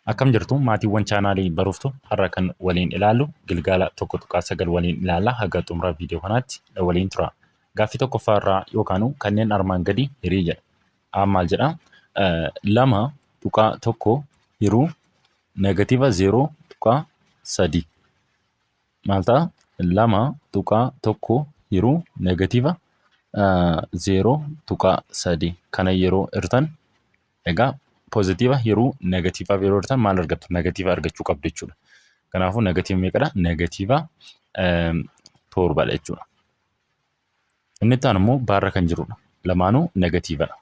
Akkam jirtu maatiiwwan chaanaalii Baruuftuu? Har'a kan waliin ilaallu gilgaala 1.9 waliin ilaalla. Haga xumura viidiyoo kanaatti waliin tura. Gaaffii tokkoffaa irraa yookaan kanneen armaan gadii hirii jedha. A maal jedha? 2.1 hiruu negatiiva 0.3 maal ta'a? 2.1 hiruu negatiiva 0.3 kana yeroo hirtan, egaa poozitiiva hiruu negatiivaaf yeroo hirtan maal argattu? Negatiiva argachuu qabdu jechuudha. Kanaafuu negatiiva meeqadha? Negatiiva torbadha jechuudha. Inni itti aanu immoo baarra kan jirudha. Lamaanuu negatiivadha.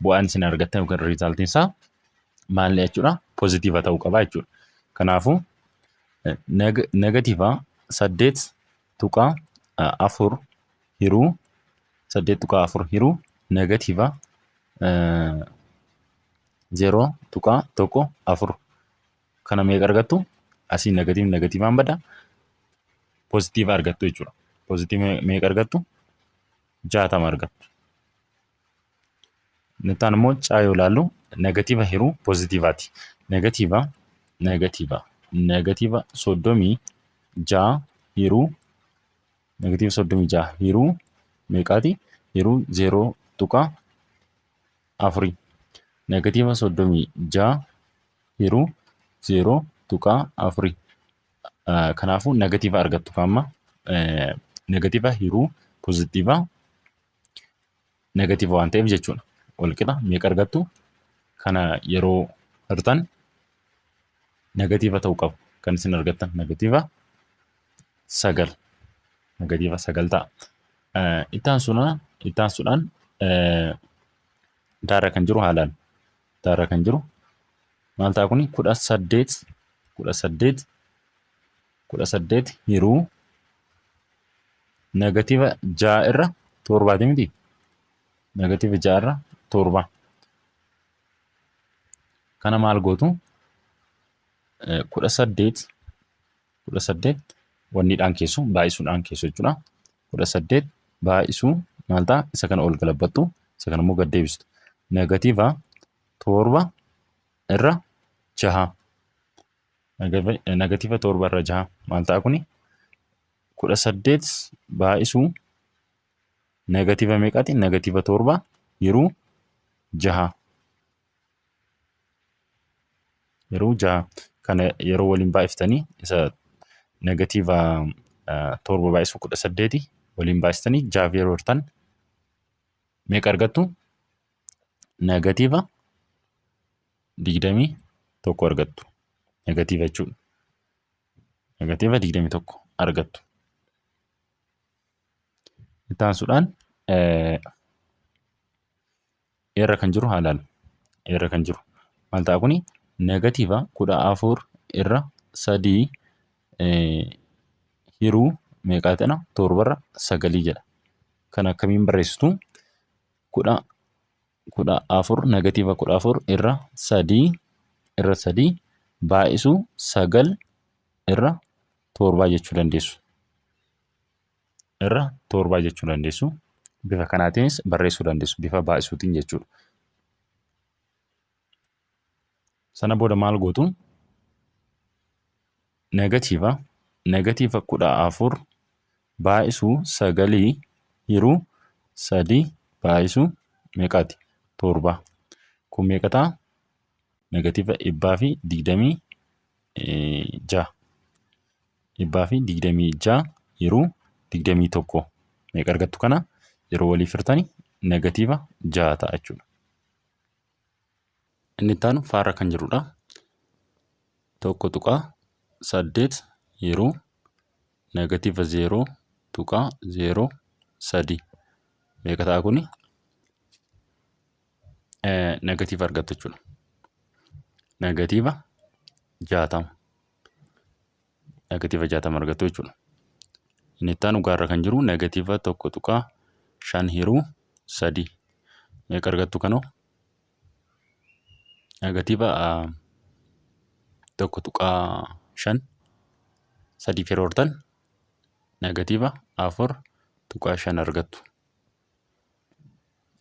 Bu'aan isin argattan yookiin riizaaltiin isaa maal jechuudha? Poozitiiva ta'uu qaba jechuudha. Kanaafuu negatiiva 8.4 hiruu 8.4 hiruu negatiiva 0.14 kana meeqa argattu? Asii negatiivni negatiivaan bada, poozitiiva argattu jechuudha. Poozitiiva meeqa argattu? 60 argattu. Inni itti aanu immoo caa yoo ilaallu negatiiva hiruu poozitiivaati. Negatiiva negatiiva negatiiva 36 hiruu negatiiva 36 hiruu meeqaati? Hiruu 0.4. Negatiiva 36 hiruu 0.4. Kanaafuu negatiiva argattu amma, negatiiva hiruu poozitiiva negatiiva waan ta'eef jechuudha. Walqixa meeqa argattu? Kana yeroo hirtan negatiiva ta'uu qaba. Kan isin argattan negatiiva 9. Negatiiva 9 ta'a. Itti aansuudhaan daarra kan jiru haalaan daarra kan jiru maal ta'a kuni? 18 18 18 hiruu negatiiva 6 irra torbaati miti? Negatiiva 6 irra 7 kana maal gootu? 18 18 wanniidhaan keessu, baay'isuudhaan keessu jechuudha. 18 baay'isuu maal ta'a? Isa kana ol galabbattu, isa kana immoo gad deebistu. Negatiiva 7 irra 6. Negatiiva 7 irra 6 maal ta'a kuni? 18 baay'isuu negatiiva meeqaati? Negatiiva 7 yeroo 6. Yeroo 6 kana yeroo waliin baay'iftanii, isa negatiiva 7 baay'isuu 18 waliin baay'istanii jaaf yeroo hirtan meeqa argattu? Negatiiva 21 argattu. Negatiiva jechuudha. Negatiiva 21 argattu. Itti aansuudhaan irra kan jiru haa ilaallu. Irra kan jiru maal ta'a kuni? Negatiiva 14 irra 3 hiruu meeqaa jedha? Torbarra sagalii jedha. Kan akkamiin barreessitu? 14, negatiiva 14 irra 3 irra 3 baay'isuu 9 irra torbaa jechuu dandeessu. Irra torbaa jechuu dandeessu. Bifa kanaatiinis barreessuu dandeessu. Bifa baay'isuutiin jechuudha. Sana booda maal gootu? Negatiiva 14 baay'isuu sagalii hiruu 3 baay'isuu meeqaati? Torba. Kun meeqa ta'a? Negatiiva 126. 126 hiruu 21 meeqa argattu? Kana yeroo waliif hirtani negatiiva 6 ta'a jechuudha. Inni itti aanu faarra kan jirudha. 1.8 yeroo negatiiva 0.03 meeqa ta'a kuni? Negatiiva argattu jechuudha. Negatiiva 60. Negatiiva 60 argattu jechuudha. Inni itti aanu gaarra kan jiru negatiiva 1.5 hiruu 3 meeqa argattu kanoo? Negatiiva 1.5 sadiif yeroo hirtan negatiiva 4.5 argattu.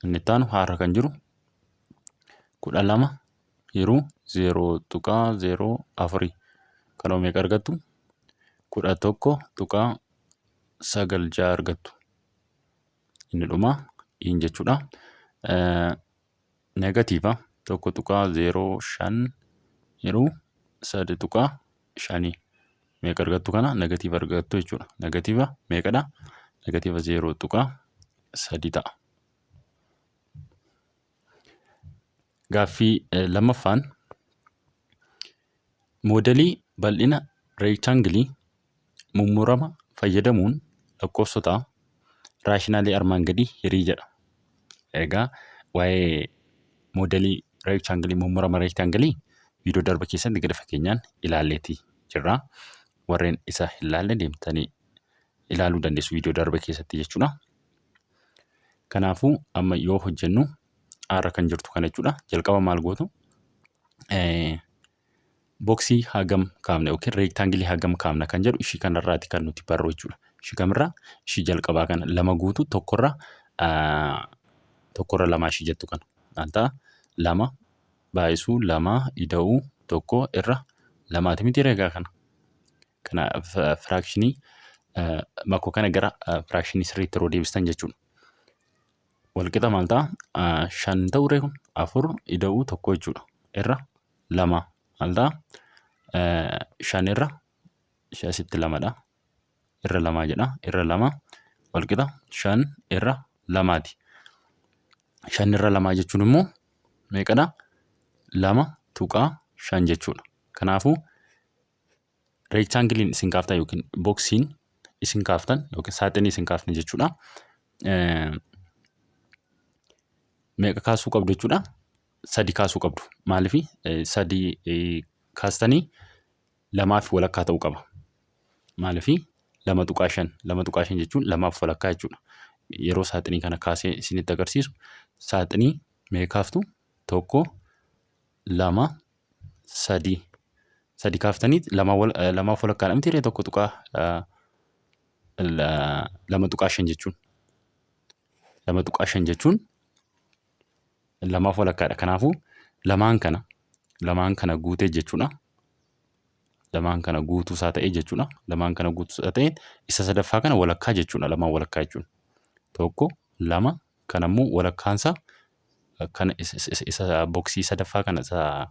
Inni itti aanu haarra kan jiru 12 hiruu 0.04. Kanoo meeqa argattu? 11.96 argattu. Inni dhumaa in jechuudha. Negatiiva 1.05 yeroo 3.5 meeqa argattu kana? Negatiiva argattu jechuudha. Negatiiva meeqadha? Negatiiva 0.3 ta'a. Gaaffii lammaffaan moodelii bal'ina reektaangilii mummurama fayyadamuun lakkoofsota raashinaalii armaan gadii hirii jedha. Egaa waa'ee moodelii reektaangilii mummurama reektaangilii viidiyoo darbe keessatti gadi fageenyaan ilaalleeti jirra. Warreen isa hin laalle deemtanii ilaaluu dandeessu viidiyoo darbe keessatti jechuudha. Kanaafuu amma yoo hojjennu aarra kan jirtu kana jechuudha. Jalqaba maal gootu? Boksii hagam kaafna yookiin reektaangilii hagam kaafna kan jedhu ishii kanarraati kan nuti barru jechuudha. Ishii kamirraa? Ishii jalqabaa kana lama guutuu tokkorra tokkorra lamaa ishii jettu kana. Maal ta'a? Lama baay'isuu lama ida'uu tokko irra lamaati miti egaa kana. Kana firaakshinii makoo kana gara firaakshinii sirriitti yeroo deebistan jechuudha. Walqixa maal ta'a? Shan ta'uu ree kun afur ida'uu tokko jechuudha. Irra lama maal ta'a? Shan irra ishee asitti lamadha. Irra lamaa jedha. Irra lama walqixa shan irra lamaati. Shan irra lamaa jechuun immoo meeqadha? 2.5 jechuudha. Kanaafuu reektaangiliin isin kaaftan yookiin boksiin isin kaaftan yookiin saaxinii isin kaaftan jechuudha. Meeqa kaasuu qabdu jechuudha? Sadi kaasuu qabdu. Maaliif sadi kaastanii lamaaf walakkaa ta'uu qaba. Maaliif 2.5 2.5 jechuun lamaaf walakkaa jechuudha. Yeroo saaxinii kana kaasee isinitti agarsiisu saaxinii meeqa kaaftu? Tokko, lama, sadii. Sadi kaaftanii lamaaf walakkaadha miti ree tokko tuqaa 2.5 jechuun. 2.5 jechuun lamaaf walakkaadha. Kanaafuu lamaan kana guutee jechuudha. Lamaan kana guutuu isaa ta'ee jechuudha. Lamaan kana guutuu isaa ta'ee isa sadaffaa kana walakkaa jechuudha. Lamaan walakkaa jechuudha. Tokko, lama, kan ammoo walakkaansaa kana isa boksii sadaffaa kana isa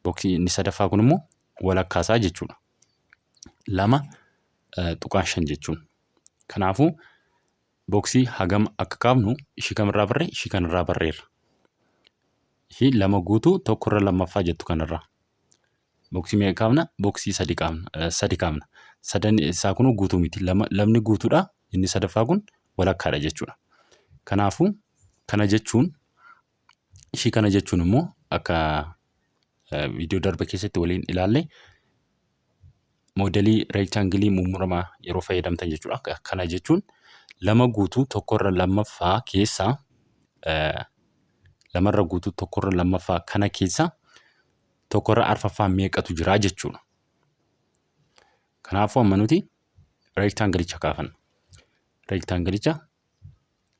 boksii inni sadaffaa kun immoo walakkaasaa jechuudha. 2.5 jechuun. Kanaafuu boksii hagam akka kaafnu ishii kamirraa barree ishii kanarraa barreerra. Ishii lama guutuu tokkorra lammaffaa jettu kanarraa. Boksii meeqa kaafna? Boksii sadi kaafna. Sadi kaafna. Sadan isaa kun guutuu miti. Lama, lamni guutuudha. Inni sadaffaa kun walakkaadha jechuudha. Kanaafuu kana jechuun ishii kana jechuun immoo akka viidiyoo darbe keessatti waliin ilaalle moodelii reektaangilii mummuramaa yeroo fayyadamtan jechuudha. Kana jechuun lama guutuu tokkorra lammaffaa keessaa lamarra guutuu tokkorra lammaffaa kana keessa tokkorra arfaffaa meeqatu jira jechuudha. Kanaafuu amma nuti reektaangilicha kaafanna. Reektaangilicha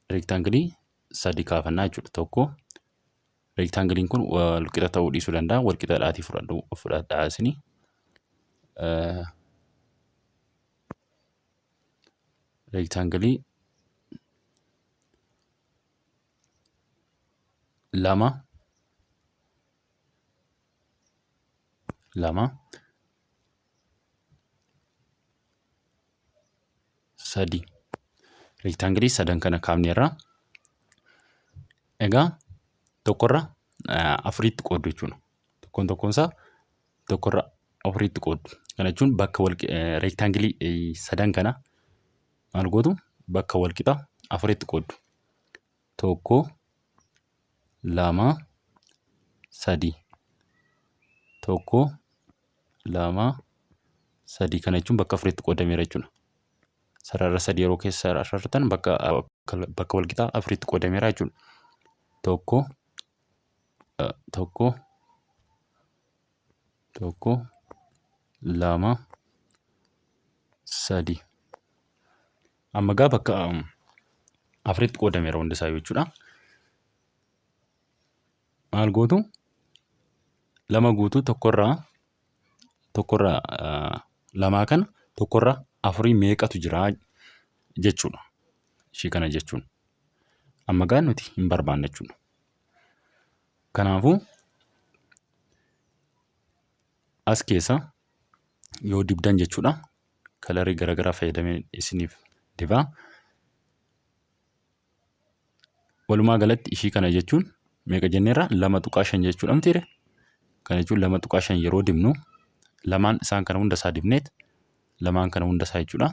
reektaangilii sadi kaafannaa jechuudha. Tokko reektaangiliin kun walqixa ta'uu dhiisuu danda'a. Walqixa dhaatii fudhadhu fudhadhaa isinii. Reektaangilii lama lama sadi reektaangilii sadan kana kaafneerra. Egaa tokkorra afuritti qooddu jechuudha. Tokkoon tokkoon isaa tokkorra afuritti qooddu. Kana jechuun bakka wal reektaangilii sadan kana maal gootu bakka wal qixa afuritti qooddu. Tokko, lama, sadi. Tokko, lama, sadi. Kana jechuun bakka afuritti qoodameera jechuudha. Sarara sadi yeroo keessa sarartan bakka bakka wal qixaa afuritti qoodameera jechuudha. Tokko, tokko, tokko, lama, sadi. Amma egaa bakka afuritti qoodameera hundi isaa jechuudha. Maal gootu? Lama guutuu tokkorraa tokkorraa lamaa kana tokkorraa afurii meeqatu jira jechuudha. Ishii kana jechuun. Amma gaa nuti hin barbaanne jechuudha. Kanaafuu as keessa yoo dibdan jechuudha. Kalarii garaagaraa fayyadamee isiniif dibaa. Walumaa galatti ishii kana jechuun meeqa jenneerra 2.5 jechuudha mitiire. Kana jechuun 2.5 yeroo dibnu lamaan isaan kana hunda isaa dibneet lamaan kana hunda isaa jechuudha.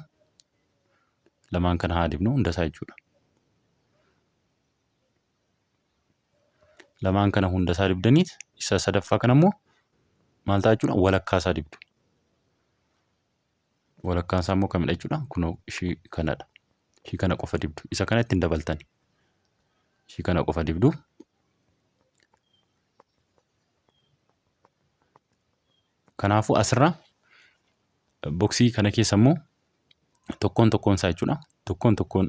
Lamaan kana haa dibnu hunda isaa jechuudha. Lamaan kana hunda isaa dibdaniit isa sadaffaa kana immoo maal ta'a jechuudha walakkaa isaa dibdu. Walakkaan isaa immoo kamidha jechuudha kunoo ishii kanadha. Ishii kana qofa dibdu. Isa kana ittiin dabaltani. Ishii kana qofa dibdu. Kanaafuu asirra boksii kana keessa immoo tokkoon tokkoon isaa jechuudha. Tokkoon tokkoon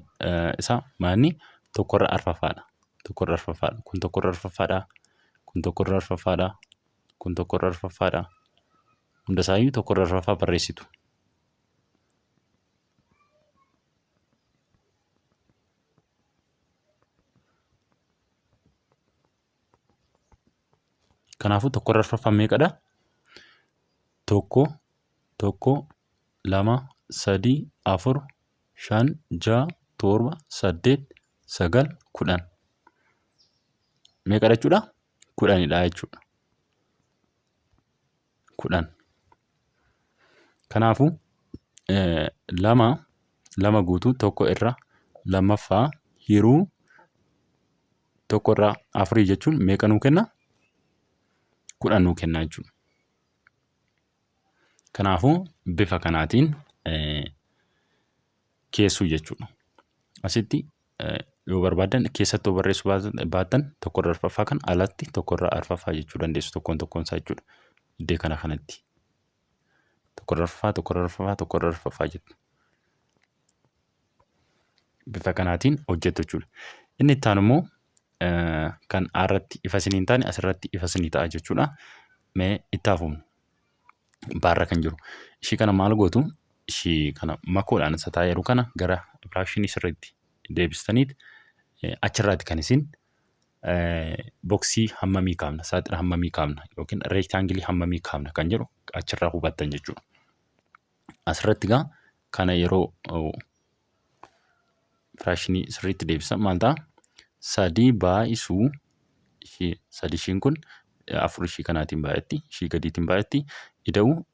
isaa maalni tokkorra arfaffaadha. Tokkorra arfaffaadha. Kun tokkorra arfaffaadha. Kun tokkorra arfaffaadha. Kun tokkorra arfaffaadha. Hunda isaayyuu tokkorra arfaffaa barreessitu. Kanaafuu tokkorra arfaffaan meeqadha? Tokko, tokko, lama, sadii, afur, shan, ja'a, torba, saddeet, sagal, kudhan. Meeqadha jechuudha? Kudhanidha jechuudha. Kudhan. Kanaafuu lama lama guutuu tokko irra lammaffaa hiruu tokko irra afurii jechuun meeqa nuu kenna? Kudhan nuu kenna jechuudha. Kanaafuu bifa kanaatiin keessuu jechuudha. Asitti yoo barbaaddan keessatti yoo barreessuu baattan tokko irra arfaffaa kan alatti tokko irra arfaffaa jechuu dandeessu tokkoon tokkoon isaa jechuudha. Iddee kana kanatti. Tokko irra arfaffaa, tokko irra arfaffaa, tokko irra arfaffaa jettu. Bifa kanaatiin hojjettu jechuudha. Inni itti aanu immoo kan A irratti ifa isinii hin taane asirratti ifa isinii ta'a jechuudha. Mee itti hafuun baarra kan jiru. Ishii kana maal gootu? Ishii kana makoodhaan isa taa'ee jiru kana gara firaakshinii sirriitti deebistaniit achirraati kan isin boksii hammamii kaafna, saaxina hammamii kaafna yookiin reektaangilii hammamii kaafna kan jedhu achirraa hubattan jechuudha. Asirratti egaa kana yeroo firaakshinii sirriitti deebisan maal ta'a? Sadii baay'isuu ishii sadi ishiin kun afur ishii kanaatiin baay'atti ishii gadiitiin baay'atti ida'uu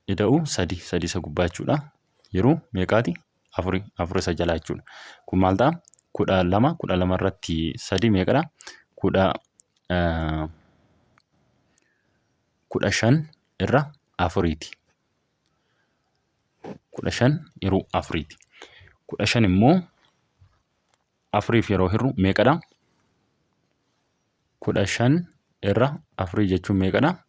ida'uu sadi sadi isa gubbaa jechuudha. Yeroo meeqaati? Afuri afur isa jalaa jechuudha. Kun maal ta'a? 12 12 irratti sadi meeqadha? Kudha 15 irra afuriiti. 15 yeroo afuriiti. 15 immoo afuriif yeroo hirru meeqadha? 15 irra afurii jechuun meeqadha?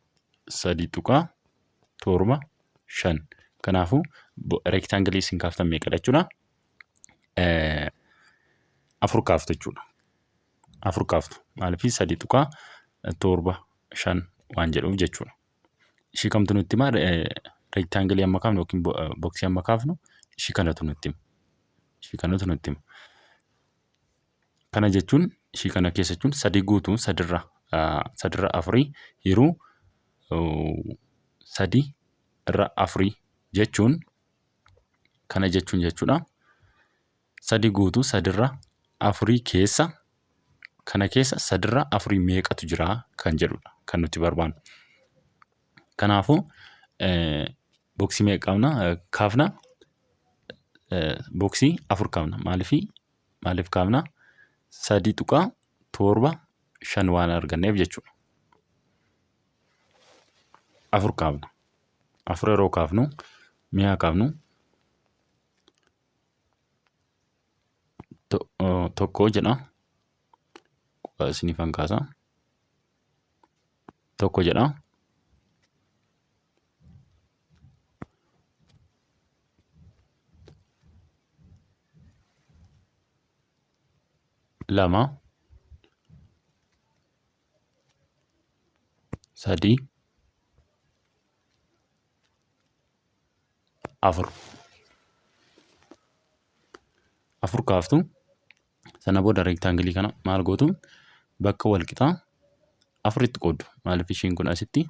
3.75. Kanaafuu reektaangilii isin kaaftan meeqadha jechuudha? Afur kaaftu jechuudha. Afur kaaftu. Maaliif 3.75 waan jedhuuf jechuudha. Ishii kamtu nutti hima? Reektaangilii amma kaafnu yookiin boksii amma kaafnu ishii kanatu nutti hima. Ishii kanatu nutti hima. Kana jechuun ishii kana keessa jechuun sadii guutuu sadirra sadirra afurii hiruu sadii irra afurii jechuun kana jechuun jechuudha. Sadi guutuu sadirra afurii keessa kana keessa sadirra afurii meeqatu jira kan jedhudha kan nuti barbaannu. Kanaafuu boksii meeqa qabna kaafna boksii afur kaafna maaliif maaliif kaafna 3.75 waan arganneef jechuudha. Afur kaafna. Afur yeroo kaafnu mi'a kaafnu tokko jedha. Isiniifan kaasa. Tokko jedha. Lama. Sadii, afur. Afur kaaftu. Sana booda reektaangilii kana maal gootu? Bakka wal qixaa afuritti qooddu. Maaliif ishiin kun asitti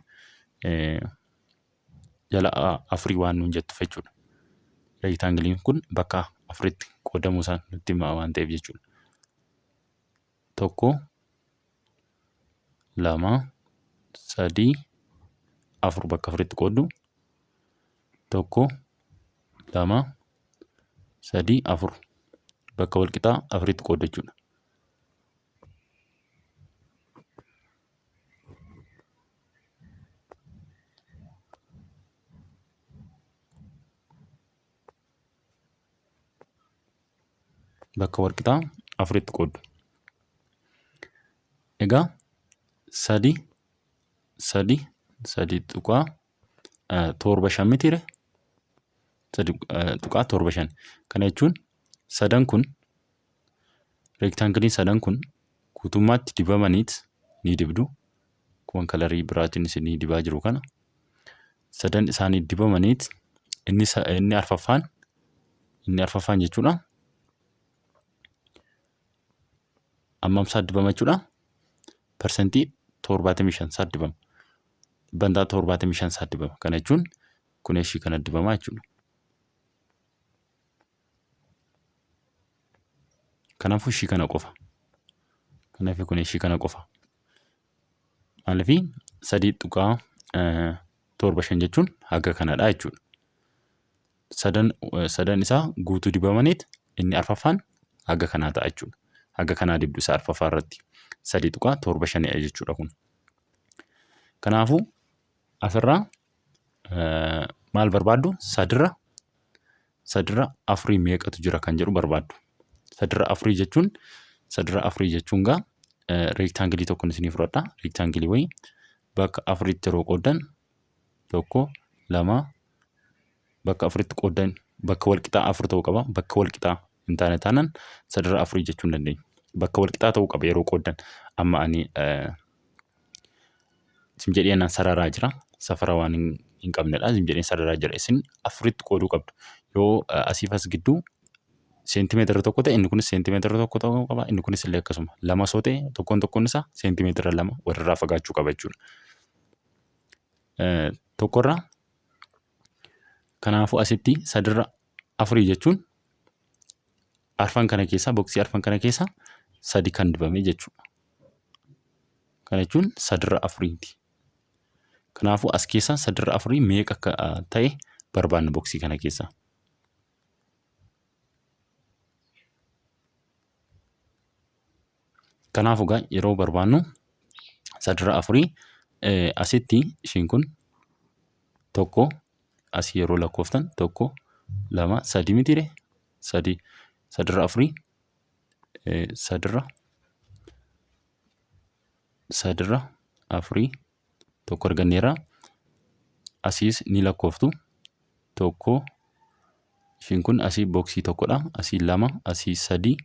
jala afurii waan nuun jettuuf jechuudha. Reektaangiliin kun bakka afuritti qoodamuu isaa nutti hima waan ta'eef jechuudha. Tokko, lama, sadii, afur bakka afuritti qooddu. Tokko, lama, sadii, afur bakka wal qixaa afuritti qooddu jechuudha. Bakka wal qixaa afuritti qooddu. Egaa sadi sadi sadi tuqaa torba shan mitiire 3.75. Kana jechuun sadan kun reektaangiliin sadan kun guutummaatti dibamaniit ni dibdu. Kun kalarii biraatiin isinii dibaa jiru kana. Sadan isaanii dibamaniit inni arfaffaan inni arfaffaan jechuudha. Hammam isaa dibama jechuudha? Parsantii 75 isaa dibama. Dhibbantaa 75 isaa dibama. Kana jechuun kun ishii kana dibamaa jechuudha. Kanaafuu ishii kana qofa. Kanaafuu kun ishii kana qofa. Maaliif 3.75 jechuun haga kanadha jechuudha. Sadan sadan isaa guutuu dibamaniit inni arfaffaan haga kanaa ta'a jechuudha. Haga kanaa dibdu isa arfaffaa irratti 3.75 jechuudha kun. Kanaafuu asirraa maal barbaaddu? Sadirra afurii meeqatu jira kan jedhu barbaaddu. Sadirra afurii jechuun sadirra afurii jechuun gaa reektaangilii tokkon isinii fudhadha. Reektaangilii wayii bakka afuritti yeroo qooddan tokko lama bakka afuritti qooddan bakka wal qixaa afur ta'uu qaba. Bakka wal qixaa hin taane taanaan sadirra afurii jechuu hin dandeenyu. Bakka wal qixaa ta'uu qaba yeroo qooddan. Amma ani Isin jedhee naan sararaa jira. Safara waan hin qabnedha. Isin jedhee sararaa jira. Isin afuritti qooduu qabdu. Yoo asiif as gidduu seentimeetira tokko ta'e inni kunis seentimeetira tokko ta'uu qaba. Inni kunis illee akkasuma. Lama osoo ta'e tokkoon tokkoon isaa seentimeetira lama walirraa fagaachuu qaba jechuudha. Tokkorraa kanaafuu asitti sadirra afurii jechuun arfan kana keessaa boksii arfan kana keessaa sadi kan dibame jechuudha. Kana jechuun sadirra afuriiti. Kanaafuu as keessaa sadirra afurii meeqa akka ta'e barbaanna boksii kana keessaa. Kanaafuu egaa yeroo barbaannu sadirra afurii asitti ishiin kun tokko asii yeroo lakkooftan tokko lama sadi mitiire sadi sadirra afurii sadirra sadirra afurii tokko arganneerra. Asiis ni lakkooftu tokko ishiin kun asii boksii tokkodha asii lama asii sadii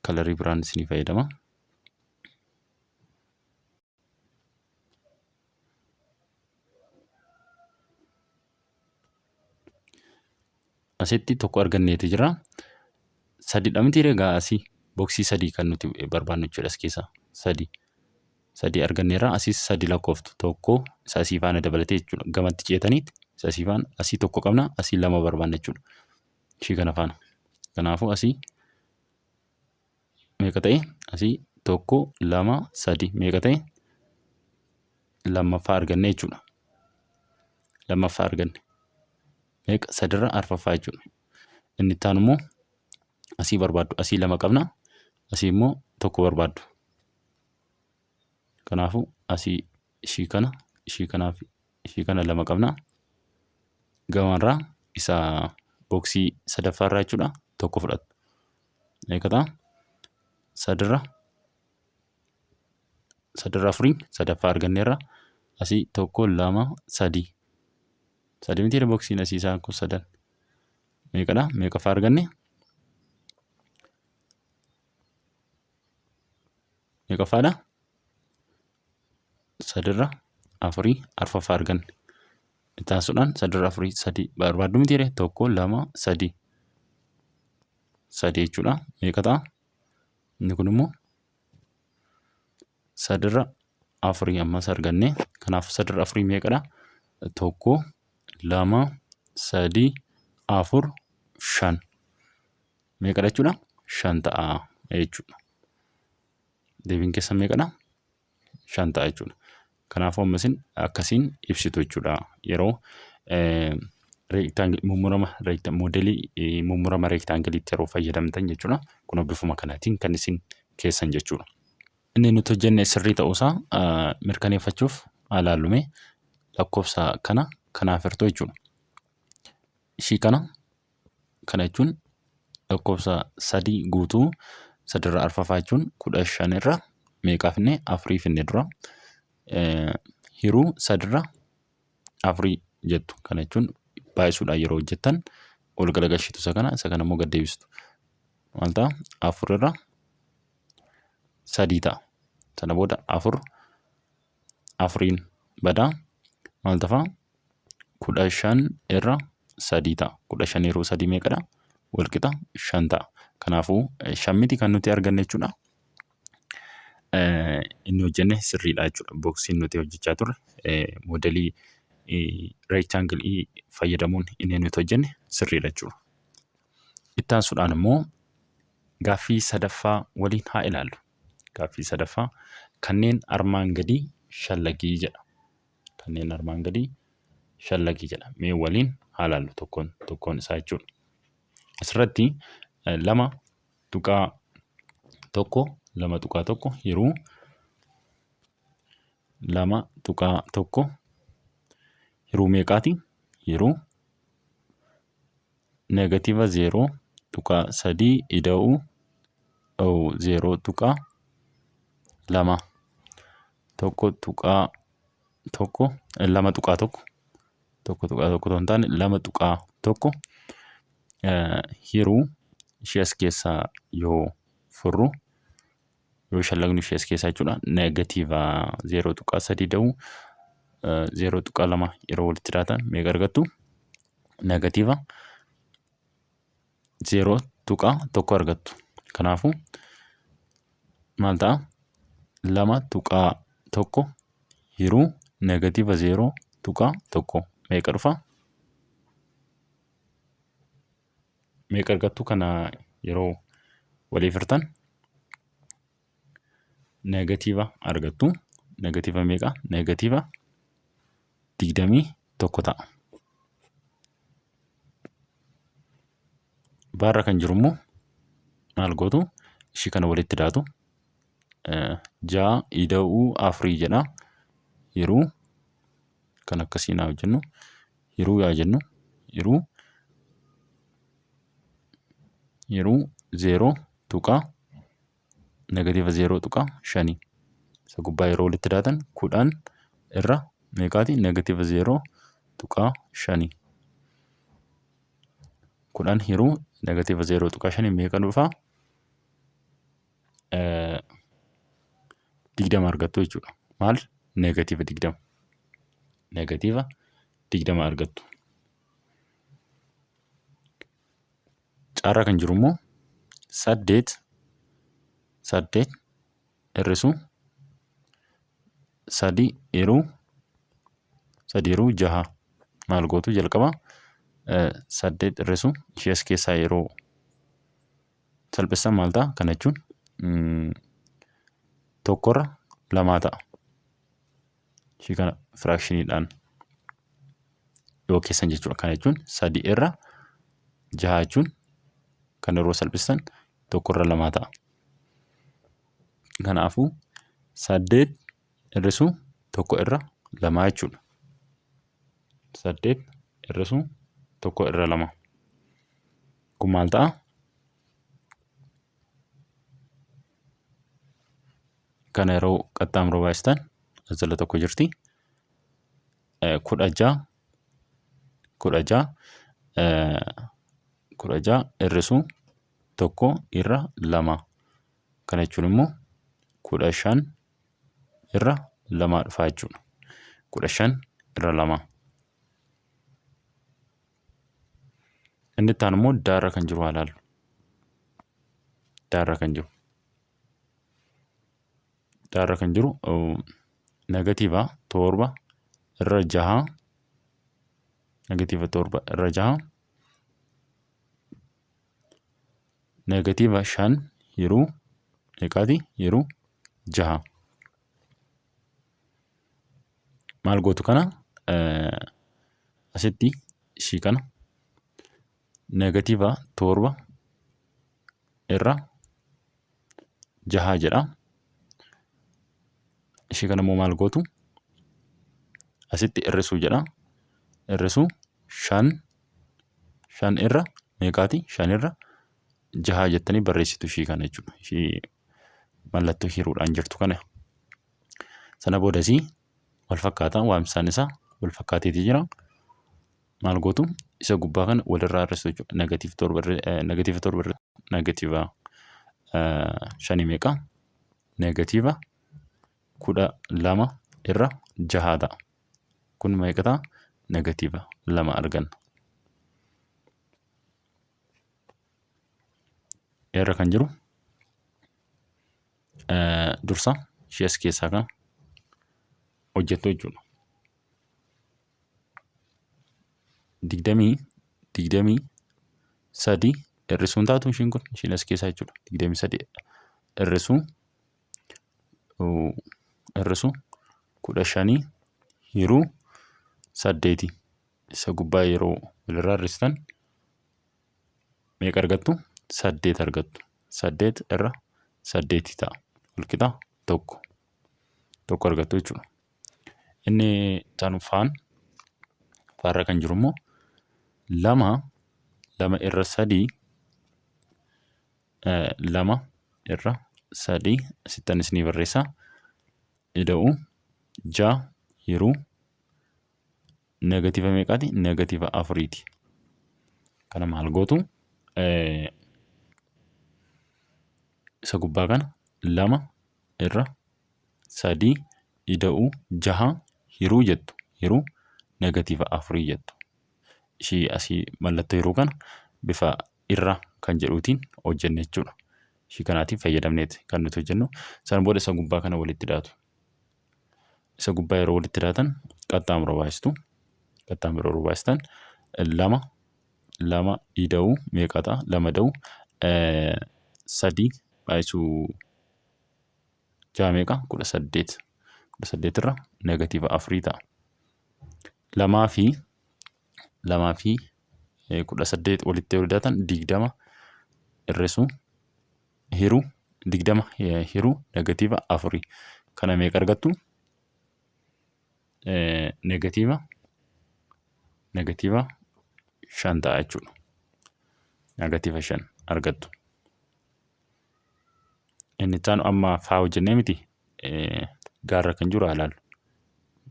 kalarii biraan isinii fayyadama. Asitti tokko arganneeti jira. Sadidha miti egaa asii boksii sadii kan nuti barbaannu jechuudha as keessaa sadi. Sadi arganneerra asiis sadi lakkooftu tokko isa asii faana dabalatee jechuudha. Gamatti ceetaniit isa asii faana asii tokko qabna asii lama barbaanna jechuudha. Ishii kana faana. Kanaafuu asii meeqa ta'e asii tokko lama sadi meeqa ta'e lammaffaa arganne jechuudha. Lammaffaa arganne. Meeqa sadirra arfaffaa jechuudha. Inni itti aanu immoo asii barbaaddu. Asii lama qabna. Asii immoo tokko barbaaddu. Kanaafuu asii ishii kana ishii kanaa fi ishii kana lama qabna. Gamarraa isa boksii sadaffaarraa jechuudha tokko fudhattu. Meeqa ta'a? Sadirra sadirra afurii sadaffaa arganneerra. Asii tokko lama sadii. Sadi miti boksiin asii isaan kun sadan. Meeqadha? Meeqaffaa arganne? Meeqaffaadha? Sadirra afurii arfaffaa arganne. Itti aansuudhaan sadirra afurii sadii barbaaddu miti jedhee 1 2 3 3 jechuudha. Meeqa ta'a? Inni kun immoo sadirra afurii ammas arganne. Kanaaf sadirra afurii meeqadha? 1 2 3 4 5 meeqadha jechuudha? 5 ta'a jechuudha. Deebiin keessan meeqadha? 5 ta'a jechuudha. Kanaafuu amma isin akkasiin ibsitu jechuudha. Yeroo mummurama moodelii mummurama reektaangiliitti yeroo fayyadamtan jechuudha. Kun bifuma kanaatiin kan isin keessan jechuudha. Inni nuti hojjenne sirrii ta'uusaa mirkaneeffachuuf haa ilaallu mee lakkoofsa kana kanaaf hirtuu jechuudha. Ishii kana kana jechuun lakkoofsa sadii guutuu sadirra arfaffaa jechuun 15 irra meeqaa finne afurii finne dura hiruu sadirra afurii jettu. Kana jechuun baay'isuudhaan yeroo hojjettan ol galagalchitu isa kana isa kana immoo gad deebistu. Maal ta'a? Afur irra sadii ta'a. Sana booda afur afuriin badaa maal tafa? 15 irra sadii ta'a. 15 yeroo sadii meeqadha? Walqixa 5 ta'a. Kanaafuu 5 miti kan nuti arganne jechuudha. Inni hojjenne sirriidha jechuudha. Boksiin nuti hojjechaa turre moodelii reektaangilii fayyadamuun inni nuti hojjenne sirriidha jechuudha. Itti aansuudhaan immoo gaaffii sadaffaa waliin haa ilaallu. Gaaffii sadaffaa kanneen armaan gadii shallagii jedha. Kanneen armaan gadii shallagii jedha. Mee waliin haa ilaallu tokkoon tokkoon isaa jechuudha. Asirratti 2.1 2.1 yeroo 2.1 yeroo meeqaati? Yeroo negatiiva 0.3 ida'uu 0.2 1.1 2.1 1.1 otoo hin taane 2.1 hiruu ishee as keessaa yoo furru yoo shallagnu ishee as keessaa jechuudha negatiiva 0.3 ida'uu 0.2 yeroo walitti daatan meeqa argattu? Negatiiva 0.1 argattu. Kanaafuu maal ta'a? 2.1 hiruu negatiiva 0.1 meeqa dhufa? Meeqa argattu kana yeroo waliif hirtan? Negatiiva argattu. Negatiiva meeqa? Negatiiva 21 ta'a. Baarra kan jiru immoo maal gootu? Ishii kana walitti daatu. 6 ida'uu afurii jedha. Yeroo kan akkasii naa hojjennu yeroo yaa jennu yeroo yeroo zeeroo tuqaa negatiiva zeeroo tuqaa shanii. Isa gubbaa yeroo walitti daatan 10 irra meeqaati? Negatiiva 0.5. 10 hiruu negatiiva 0.5 meeqa dhufa? 20 argattu jechuudha. Maal? Negatiiva 20. Negatiiva 20 argattu. Caarraa kan jiru immoo 8 8 hir'isuu 3 hiruu 3 hiruu 6 maal gootu jalqaba 8 hir'isuu ishee as keessaa yeroo salphistan maal ta'a? Kana jechuun tokkorra lamaa ta'a. Ishii kana firaakshiniidhaan yoo keessan jechuudha. Kana jechuun 3 irra 6 jechuun kan yeroo salphistan tokkorra lamaa ta'a. Kanaafuu 8 hir'isuu 1 irra lamaa jechuudha. 8 hir'isuu 1 irra 2. Kun maal ta'a? Kana yeroo qaxxaamura baay'istan as jala tokko jirti. 16 16 16 hir'isuu 1 irra 2. Kana jechuun immoo 15 irra 2 dhufa jechuudha. 15 irra 2. Inni itti aanu immoo daarra kan jiru haa ilaallu. Daarra kan jiru. Daarra kan jiru negatiiva 7 irra 6 negatiiva 7 irra 6 negatiiva 5 hiruu meeqaati? Hiruu 6. Maal gootu kana asitti ishii kana negatiiva 7 irra 6 jedha. Ishii kana immoo maal gootu? Asitti hir'isuu jedha. Hir'isuu 5 5 irra meeqaati? 5 irra 6 jettanii barreessitu ishii kana jechuudha. Ishii mallattoo hiruudhaan jirtu kana. Sana boodasii wal fakkaata waamsisaan isaa wal fakkaateeti jira. Maal gootu? Isa gubbaa kana walirraa hir'istu jechuudha. Negatiiv torba negatiiva torba irra negatiiva shanii meeqa? Negatiiva 12 irra jahaa ta'a. Kun meeqa ta'a? Negatiiva 2 arganna. Irra kan jiru dursa ishee as keessaa kana hojjettu jechuudha. Digdamii 23 hir'isuun taatu ishiin kun ishiin as keessaa jechuudha. 23 hir'isuu hir'isuu 15 hiruu 8 isa gubbaa yeroo walirraa hir'istan meeqa argattu? 8 argattu. 8 irra 8 ta'a. Walqixa 1. 1 argattu jechuudha. Inni itti faan faarra kan jiru immoo 2 2 irra 3 2 irra 3 asittan isinii barreessa. Ida'u 6 hiruu negatiiva meeqaati? Negatiiva afuriiti. Kana maal gootu? Isa gubbaa kana 2 irra 3 ida'uu 6 hiruu jettu. Hiruu negatiiva afurii jettu. Ishii asii mallattoo hiruu kana bifa irra kan jedhuutiin hojjenne jechuudha. Ishii kanaatiin fayyadamneeti kan nuti hojjennu. Sana booda isa gubbaa kana walitti daatu. Isa gubbaa yeroo walitti daatan qaxxaamura baay'istu. Qaxxaamura yeroo baay'istan 2 2 ida'uu meeqa ta'a? 2 ida'uu 3 baay'isuu 6 meeqa? 18. 18 irra negatiiva afurii ta'a. 2 fi 2 fi 18 walitti yeroo daatan 20 hir'isuu hiruu 20 hiruu negatiiva afurii. Kana meeqa argattu? Negatiiva negatiiva 5 ta'a jechuudha. Negatiiva 5 argattu. Inni itti aanu amma faa hojjennee miti gaarra kan jiru haa ilaallu.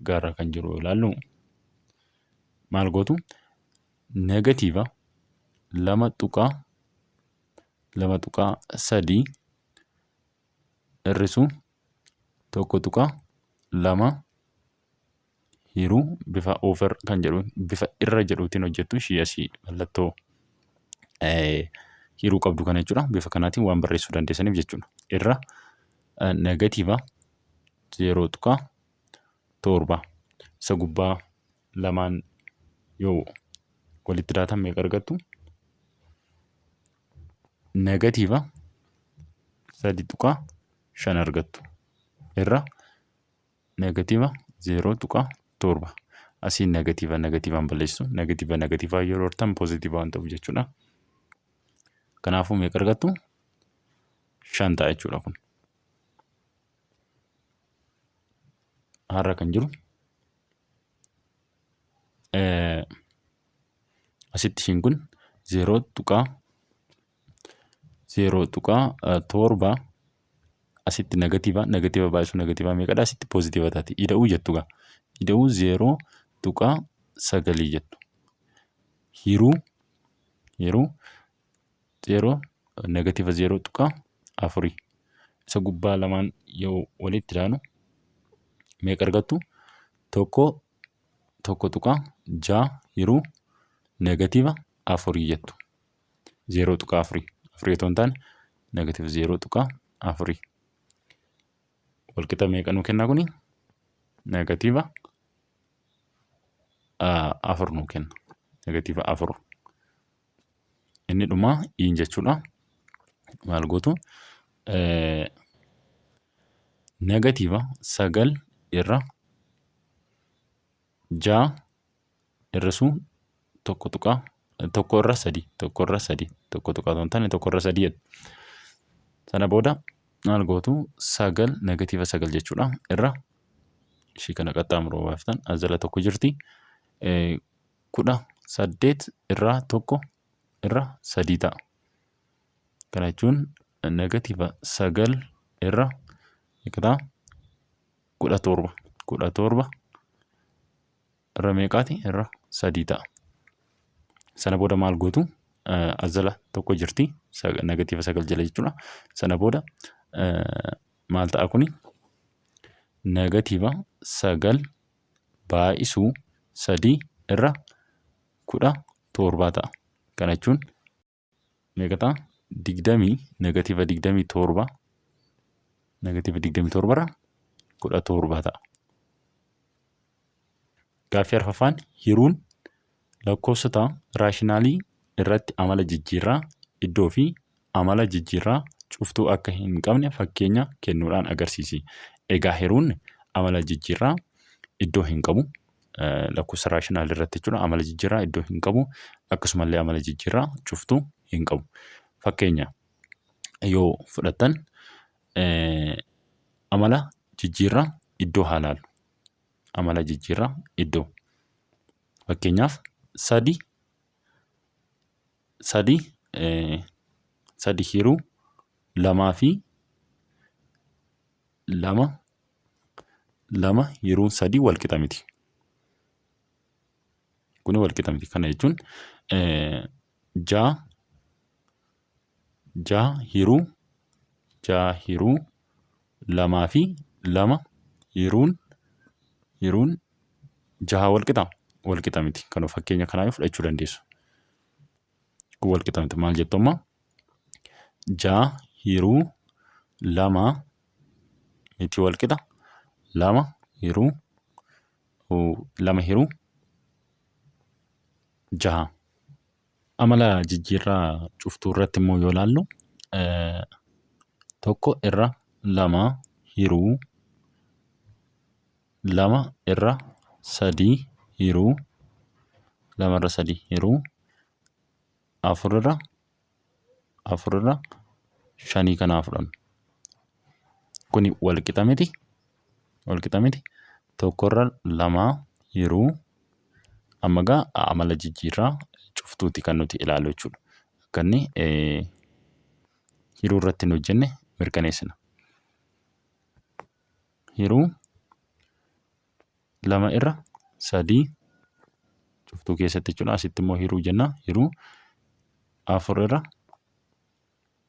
Gaarra kan jiru ilaallu maal gootu? Negatiiva 2 tuqaa 2 tuqaa 3 hir'isuu 1 tuqaa 2 hiruu bifa over kan jedhu bifa irra jedhuutiin hojjettu ishii asii mallattoo hiruu qabdu kana jechuudha. Bifa kanaatiin waan barreessuu dandeessaniif jechuudha. Irra negatiiva 0 tuqaa 7 isa gubbaa lamaan yoo walitti daatan meeqa argattu? Negatiiva 3 tuqaa 5 argattu. Irra negatiiva 0 tuqaa 7. Asiin negatiiva negatiivaan balleessitu. Negatiiva negatiivaa yeroo hortan poozitiiva waan ta'uuf jechuudha. Kanaafuu meeqa argattu? 5 ta'a jechuudha kun. Har'a kan jiru asitti ishiin kun 0 tuqaa 0 tuqaa 7 asitti negatiiva negatiiva baay'isuu negatiiva meeqadha asitti poozitiiva taati ida'uu jettu gaa ida'uu 0 tuqaa 9 jettu hiruu hiruu 0 negatiiva 0 tuqaa 4 isa gubbaa lamaan yoo walitti ilaanu meeqa argattu? Tokko 1.6 hiruu negatiiva afurii jettu. 0.4 afurii otoo hin taane negatiiva 0.4. Walqixa meeqa nuu kenna kuni? Negatiiva afur nuu kenna. Negatiiva afur. Inni dhumaa iin jechuudha. Maal gootu? Negatiiva 9 irra 6 hir'isuu tokko tuqaa tokko irra sadii tokko irra sadii tokko tuqaa otoo hin taane tokko irra sadii jedhu. Sana booda maal gootu? 9 negatiiva 9 jechuudha irra ishii kana qaxxaamuruu baaftan as jala tokko jirti. 18 irraa 1 irra 3 ta'a. Kana jechuun negatiiva 9 irra meeqa ta'a? 17. 17 irra meeqaati? Irra 3 ta'a. Sana booda maal gootu? As jala tokko jirti. Negatiiva 9 jala jechuudha. Sana booda maal ta'a kuni? Negatiiva 9 baay'isuu 3 irra 17 ta'a. Kana jechuun meeqa ta'a? Digdamii negatiiva 27 negatiiva 27 irra 17 ta'a. Gaaffii arfaffaan hiruun lakkoofsota raashinaalii irratti amala jijjiirraa iddoo fi amala jijjiirraa cuftuu akka hin qabne fakkeenya kennuudhaan agarsiisi. Egaa hiruun amala jijjiirraa iddoo hin qabu. Lakkoofsa raashinaalii irratti jechuudha. Amala jijjiirraa iddoo hin qabu. Akkasumallee amala jijjiirraa cuftuu hin qabu. Fakkeenya yoo fudhattan amala jijjiirraa iddoo haa laallu. Amala jijjiirraa iddoo. Fakkeenyaaf sadi sadi sadi hiruu lamaa fi lama lama hiruun sadii wal qixa miti. Kuni wal qixa miti. Kana jechuun ja'a ja'a hiruu ja'a hiruu lamaa fi lama hiruun hiruun jaha wal qixa wal qixa miti. Kan fakkeenya kanaa fudhachuu dandeessu. Kun wal qixa miti. Maal jettu amma? Ja'a hiruu lama miti wal qixa lama hiruu lama hiruu jaha. Amala jijjiirraa cuftuu irratti immoo yoo ilaallu tokko irra lama hiruu lama irra sadii hiruu lama irra sadii hiruu afur irra afur irra shanii kanaa fudhannu. Kuni wal qixa miti. Wal qixa miti. Tokko irra lamaa hiruu amma egaa amala jijjiirraa cuftuuti kan nuti ilaallu jechuudha. Akka inni hiruu irratti hin hojjenne mirkaneessina. Hiruu lama irra sadii cuftuu keessatti jechuudha. Asitti immoo hiruu jenna. Hiruu afur irra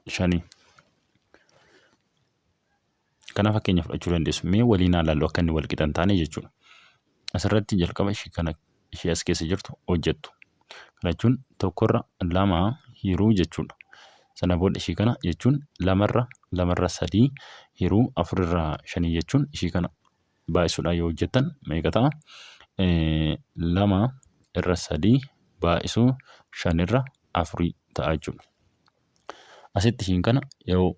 shanii. Kana fakkeenya fudhachuu dandeessu. Mee waliin haa ilaallu akka inni wal qixa hin taane jechuudha. Asirratti jalqaba ishii kana ishee as keessa jirtu hojjettu. Kana jechuun tokkorra lama hiruu jechuudha. Sana booda ishii kana jechuun lamarra lamarra sadii hiruu afurirra shanii jechuun ishii kana baay'isuudhaan yoo hojjettan meeqa ta'a? Lama irra sadii baay'isuu shan irra afurii ta'a jechuudha. Asitti ishiin kana yoo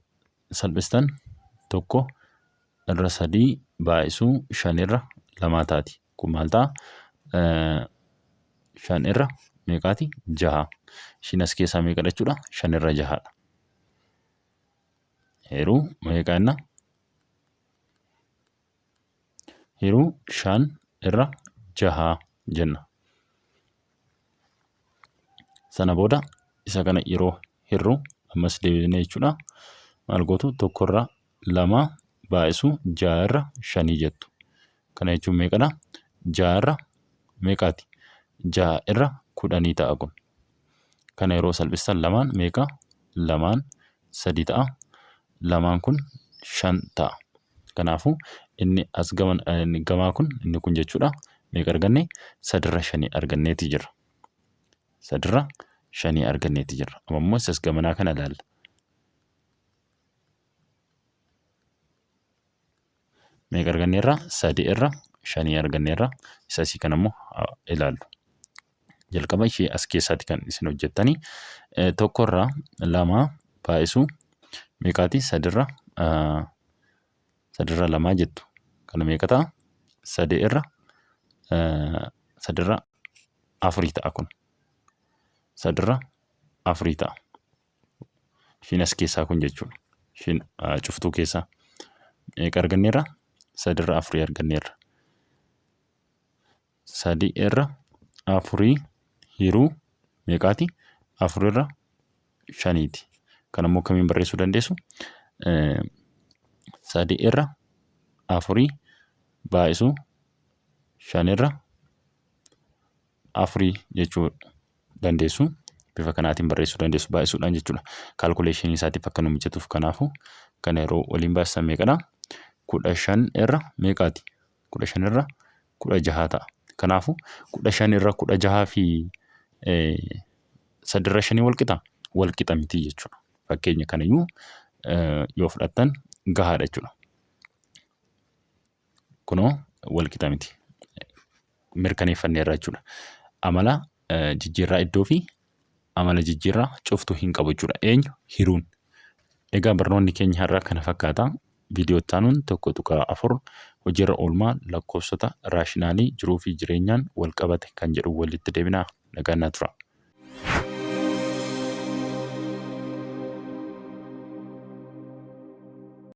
salphistan tokko irra sadii baay'isuu shan irra lamaa taati. Kun maal ta'a? Shan irra meeqaati? Jaha. Ishiin as keessaa meeqadha jechuudha? Shan irra jahadha. Hiruu meeqa jenna? Hiruu shan irra jaha jenna. Sana booda isa kana yeroo hirru ammas deebisnee jechuudha. Maal gootu? Tokko irra lama baay'isuu jaha irra shanii jettu. Kana jechuun meeqadha? Jaha irra meeqaati? Jaha irra kudhanii ta'a kun. Kana yeroo salphistan lamaan meeqa? Lamaan sadi ta'a. Lamaan kun shan ta'a. Kanaafuu Inni as gaman inni gamaa kun inni kun jechuudha. Meeqa arganne? Sadirra shanii arganneeti jirra. Sadirra shanii arganneeti jirra. Amma immoo isas gamanaa kana ilaalla. Meeqa arganneerra? Sadi irra shanii arganneerra. Isa asii kana immoo ilaallu. Jalqaba ishee as keessaati kan isin hojjettanii. Tokkorraa lama baay'isuu meeqaati? Sadirra sadirra lamaa jettu. Kana meeqa ta'a? Sadi irra sadirra afurii ta'a kun. Sadirra afurii ta'a. Ishiin as keessaa kun jechuudha. Ishiin cuftuu keessaa meeqa arganneerra? Sadirra afurii arganneerra. Sadi irra afurii hiruu meeqaati? Afur irra shaniiti. Kan ammoo akkamiin barreessuu dandeessu? Sadi irra afurii baay'isuu shan irra afurii jechuu dandeessu. Bifa kanaatiin barreessuu dandeessu baay'isuudhaan jechuudha. Kaalkuleeshinii isaatiif akka nu mijatuuf kanaafuu kana yeroo waliin baay'isan meeqadha? 15 irra meeqaati? 15 irra 16 ta'a. Kanaafuu 15 irra 16 fi sadi irra shanii wal qixa? Wal qixa miti jechuudha. Fakkeenya kanayyuu yoo fudhattan gahaadha jechuudha. Kunoo wal qixa miti. Mirkaneeffanneerra jechuudha. Amala jijjiirraa iddoo fi amala jijjiirraa cuftuu hin qabu jechuudha. Eenyu? Hiruun. Egaa barnoonni keenya har'aa kana fakkaata. Viidiyoo itti aanuun 1.4 hojiirra oolmaa lakkoofsota raashinaalii jiruu fi jireenyaan wal qabate kan jedhu walitti deebina. Nagaan naa tura.